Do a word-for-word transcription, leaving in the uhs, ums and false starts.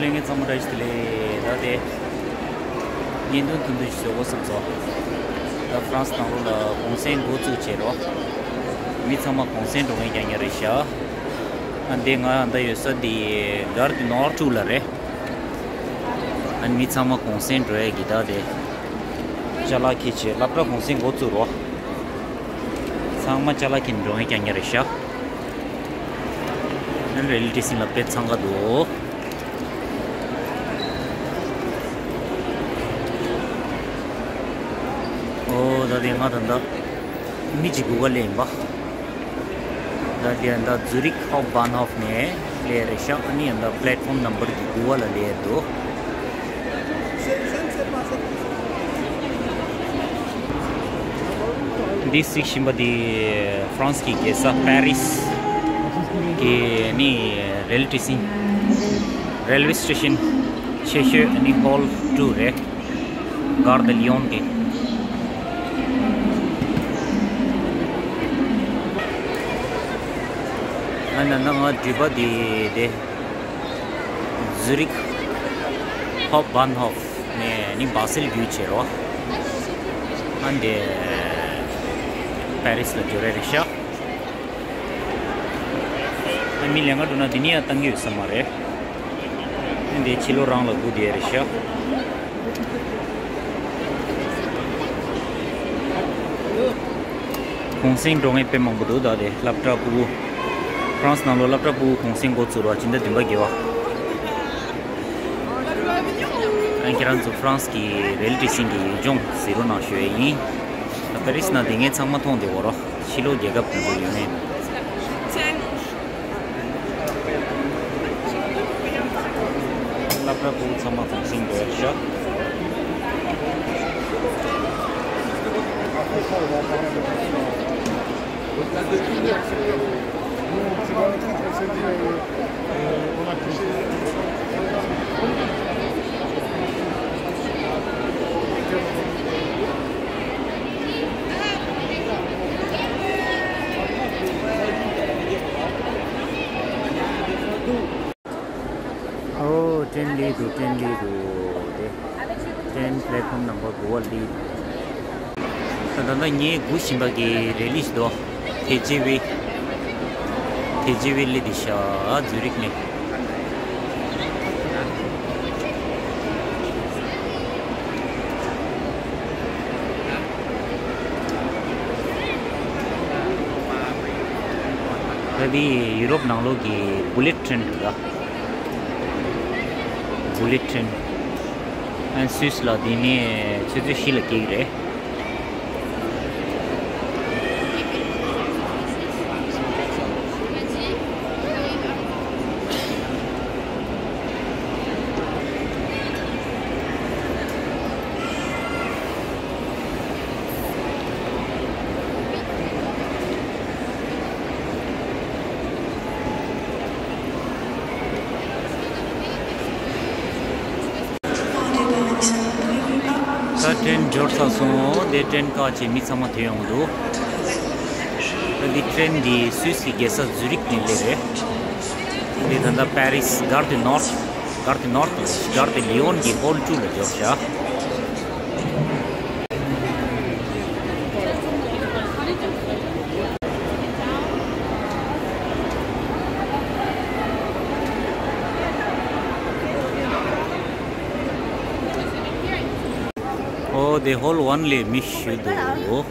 ལྷན་རྒྱས་ཚང་མ་བཀྲ་ཤིས་བདེ་ལེགས། ད་དེ་བརྙན་ཐུང་ཐུང་ཐུང་ཞིག་བཟོ་དགོས་བསམ་སོང་། ད་ཧྥ་རན་སི་ནང་ལོགས་ལ་གུང་སེང་འགོ་བཙུགས་བྱས་རོགས། མི་ཚང་མ་གུང་སེང་འགྲོ་མཁན་རྐྱང་རྐྱང་རེད་ཤག་ཨ་འདི་ང་ད་ཡོད་ས་འདི་གར་དུ་ནོར་ཊུ་ལ་རེད། ཨ་མི་ཚང་མ་གུང་སེང་འགྲོ་ཡས་ཀྱི་ད་དེ་ཅ་ལག་འཁྱེར་བྱས་སློབ་གྲྭ་གུང་སེང་འགོ་བཙུགས་རོགས། ཚང་མ་ཅ་ལག་འཁྱེར་འགྲོ་མཁན་རྐྱང་རྐྱང་རེད་ཤག་ཨ་རེ་ལི་ཊི་སིང་ལ་དཔེ་འཚང་ཁ་འདུག་ཨོ་ད་དེ་ང་ད་ལྟ་མི་གཅིག་སྒུག་ག་སླེབས་ཡིན་པ། ད་དེ་ད་ཛུ་རིག་ཧོབ་བྷན་ཧོབ་ནས་སླེབས་རེད་ཤག་ཨ་ནི་ད་པླེ་ཊི་ཧྥོམ་ནམ་བར་གྱི་དགུ་པ་ལ་སླེབས་འདུག་འདི་གཟིགས་བཞིན་པ་འདི་ཧྥ་རན་སི་གི་རྒྱལ་ས་པེ་རི་སི་གི་ནི་རེལ་ཊི་སི་རེལ་ཝེ་སི་ཊེ་ཤན་ཆེ་ཤོས་ནི་ཧོལ་ཊུ་རེད། གར་དེ་ལི་ཡོན་གི། ཨ་ན་ན་ང་འགྲུལ་པ་འདི་དེ། ཛུ་རིག་ཧོབ་བྷན་ཧོབ་ནས་ནི་བྷ་སེལ་བརྒྱུད་བྱེད་རོགས། ཨ་འདི་པེ་རི་སི་ལ་འབྱོར་རེ་རེད་ཤག་ཨ་མི་ལས་ཀ་འགྲོ་ན་འདི་ནས་ཡང་བཏང་གི་ཡོད་ས་མ་རེད། ཨ་འདི་ཕྱི་ལོགས་རང་ལ་སྒུག་བསྡད་རེད་ཤག་གུང་སེང་འགྲོ་མཁན་དཔེ་མང་པོ་འདུག་ད་དེ་སློབ་གྲྭ་ཕྲུ་གུ། ཧྥ་རན་སི་ནང་ལོགས་སློབ་གྲྭ་ཕྲུ་གུ་གུང་སེང་འགོ་བཙུགས་རོགས་སྤྱི་ཟླ་བདུན་པ་བརྒྱད་པ། ཨ་ཁྱེད་རང་ཚོ་ཧྥ་རན་སི་གི་རེལ་ཊི་སིང་གི་ཡུལ་ལྗོངས་གཟིགས་རོགས་གནང་ཞུ་ཡས་ཡིན། ད་པེ་རི་སི་ནང་དེ་ངས་ཚང་མ་མཐོང་བསྡད་ཡོད་རོགས། ཕྱི་ལོགས་རྒྱལ་ཁབ་དེ་ཚོ་ཡོད་མེད། སློབ་གྲྭ་ཕྲུ་གུ་ཚང་མ་གུང་སེང་འགྲོ་ཡ་ཤག་ཨོ་ཀྲེན་སླེབས་འདུག་ཀྲེན་སླེབས་འདུག་དེ། ཀྲེན་པླེ་ཊི་ཧྥོམ་ནམ་བར་དགུ་པ་སླེབས། ད་ད་ལྟ་ངས་སྒུག་བཞིན་པ་གི་རེ་ལི་ཞིག་འདུག་ཐེ་ཇེ་ཝེ། ཐེ་ཇེ་ཝེ་སླེབས་བསྡད་ཤག་ཛུ་རིག་ནས། ད་འདི་ཡུ་རོབ་ནང་ལོགས་ཀྱི་བུ་ལེ་ཊི་ཊེན་རེད་ལ། བུ་ལེ་ཊི་ཊེན། ཨན་སུད་སི་ལ་འདི་ནས་ཆུ་ཚོད་བཞི་ལ་སྐྱེལ་གྱི་རེད། ད་ཀྲེན་འབྱོར་ཚར་སོང་། དེ་ཀྲེན་བཀག་བྱས་མི་ཚང་མ་ཐོན་ཡོང་གི་འདུག་ད་འདི་ཀྲེན་འདི་སུད་སི་གི་རྒྱལ་ས་ཛུ་རིག་ནས་སླེབས་རེད། འདི་ད་ལྟ་པེ་རི་སི་གར་དུ་ནོར། གར་དུ་ནོར་དང་གར་དུ་ལི་ཡོན་གྱི་ཧོལ་ཊུ་ལ་འབྱོར་བཞག་ཨོ་དེ་ཧོལ་ཝན་ལ་མི་ཞིག་འདུག